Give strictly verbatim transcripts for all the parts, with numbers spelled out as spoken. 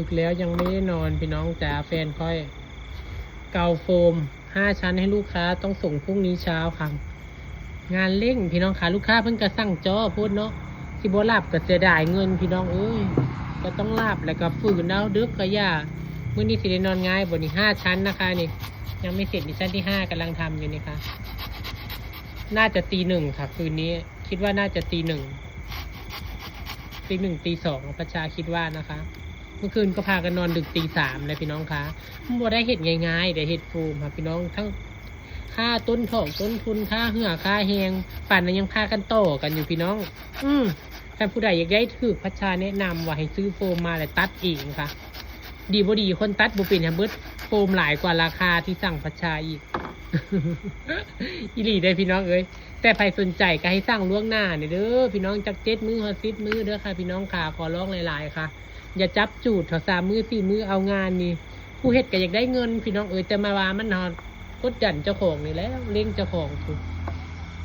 ดึกแล้วยังไม่ได้นอนพี่น้องจ๋า แฟนค่อยเกาโฟมห้าชั้นให้ลูกค้า ต้องส่งพรุ่งนี้เช้าค่ะ งานเร่งพี่น้องค่ะ ลูกค้าเพิ่นก็สั่งจ้อโพดเนาะ สิบ่หลับก็เสียดายเงินพี่น้องเอ้ย ก็ต้องหลับแล้วก็ฝืนเอา ดึกก็อย่า มื้อนี้สิได้นอนง่ายบ่นี่ ห้าชั้นนะคะนี่ ยังไม่เสร็จนี่ ชั้นที่ห้ากำลังทำอยู่นี่ค่ะ น่าจะตีหนึ่งค่ะ คืนนี้ คิดว่าน่าจะตีหนึ่ง ตีหนึ่งตีสอง พัชชาคิดว่านะคะ เมื่อคืนก็พากันนอนดึกตีสามเลยพี่น้องคะ มันบ่ได้เฮ็ดง่ายๆ ได้เฮ็ดโฟมค่ะพี่น้อง ทั้งค่าต้นถอกต้นทุน ค่าเหื่อค่าแฮง ปานนั้นยังพากันต่อกันอยู่พี่น้อง อืม ถ้าผู้ใดอยากได้ถืก พัชชาแนะนำว่าให้ซื้อโฟมมาแล้วตัดเองค่ะ ดีบ่ดีคนตัดบ่เป็น หาเบิดโฟมหลายกว่าราคาที่สั่งพัชชาอีก อีหลีได้อพี่น้องเอ้ย แต่ใครสนใจก็ให้สั่งล่วงหน้าเนี่ยเด้อพี่น้อง จากเจ็ดมื้อฮอดสิบมื้อเด้อค่ะพี่น้องค่ะ ขอร้องหลายๆค่ะ อย่าจับจูดเถาะ สามมื้อสี่มื้อเอางานนี่ ผู้เฮ็ดก็อยากได้เงินพี่น้องเอ้ย แต่มาว่ามันฮอดกดดันเจ้าของนี่แหล้ว เร่งเจ้าของพุ้น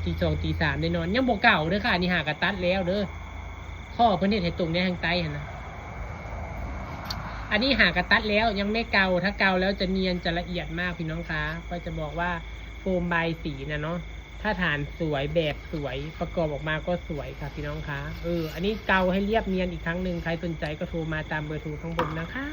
ตีสองตีสามได้นอน ยังบ่เกาเด้อค่ะ นี่หากะตัดแล้วเด้อ ข้อเพิ่นเฮ็ดให้ตรงได้ทางใต้หั่นนะ อันนี้หากะตัดแล้วยังไม่เกา ถ้าเกาแล้วจะเนียนจะละเอียดมากพี่น้องคะ ก็จะบอกว่าโฟมบายสีนะเนาะ ถ้าฐานสวยแบบสวยประกอบออกมาก็สวยค่ะพี่น้องคะ เออ อันนี้เกาให้เรียบเนียนอีกครั้งหนึ่ง ใครสนใจก็โทรมาตามเบอร์โทรข้างบนนะคะ